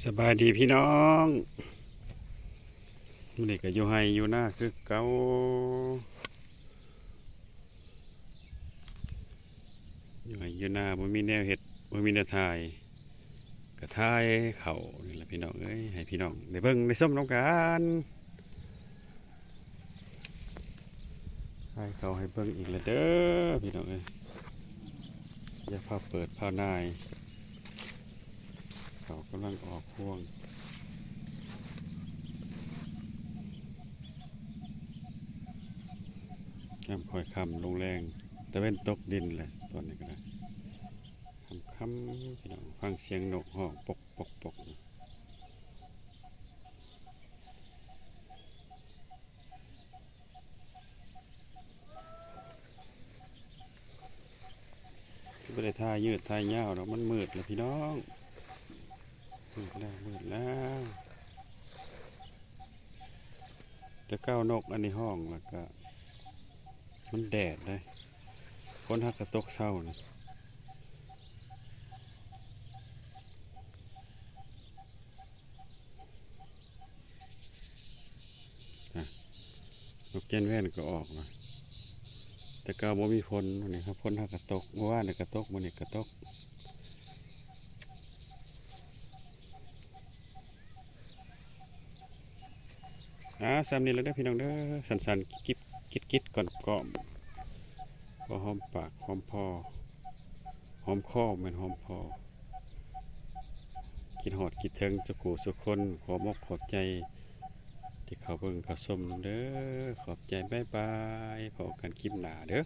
ສະບາຍດີພີ່ນ້ອງ ມື້ນີ້ກໍຢູ່ໄຮ່ຢູ່ນາຄືເກົ່າ ຢູ່ໄຮ່ຢູ່ນາ ບໍ່ມີແນວເຮັດ ບໍ່ມີແນວຖ່າຍ ກໍຖ່າຍເຂົ້ານີ້ລະພີ່ນ້ອງເອີຍ ໃຫ້ພີ່ນ້ອງໄດ້ເບິ່ງໄດ້ຊົມນຳກັນ. ຖ່າຍເຂົ້າໃຫ້ເບິ່ງອີກແລ້ວເດີພີ່ນ້ອງເອີຍ ຢ່າຟ້າວເປີດຟ້າວນາຍ ເຂົ້າກຳລັງອອກຮວງ ຍາມຄ່ອຍຄ່ຳລົງແລງ ຕາເວັນຕົກດິນແຫຼະ ຕອນນີ້ກໍໄດ້ ຄ່ຳໆ ພີ່ນ້ອງ ຟັງສຽງນົກຮ້ອງປົກ ປົກ ປົກ ຢູ່. ບໍ່ໄດ້ຖ່າຍຍືດຖ່າຍຍາວດອກ ມັນມືດແລ້ວພີ່ນ້ອງ ມືດແລ້ວ ມືດແລ້ວ ແຕ່ເກົ່ານົກອັນນີ້ຮ້ອງ ແລ້ວກະມັນແດດເດ້ ຝົນຫາກະຕົກເຊົ້ານີ້. ນົກແກ່ນແວ່ນກໍອອກລະ ແຕ່ເກົ່າບໍ່ມີຝົນ ມື້ນີ້ຝົນຫາກະຕົກ ມື້ວານນີ້ກະຕົກ ມື້ນີ້ກະຕົກ. ອ່າ ສ່ຳນີ້ລະເດີພີ່ນ້ອງເດີ ສັ້ນໆ ກິດໆ ກ່ອມໆ ພໍຫອມປາກຫອມຄໍ ຫອມຄໍ ແມ່ນຫອມພໍ ຄິດຮອດຄິດເຖິງສູ່ຄູ່ສູ່ຄົນ ຂອບອົກຂອບໃຈທີ່ເຂົ້າເບິ່ງເຂົ້າຊົມນຳເດີ ຂອບໃຈ ບາຍບາຍ ພໍ້ກັນຄລິບໜ້າເດີ.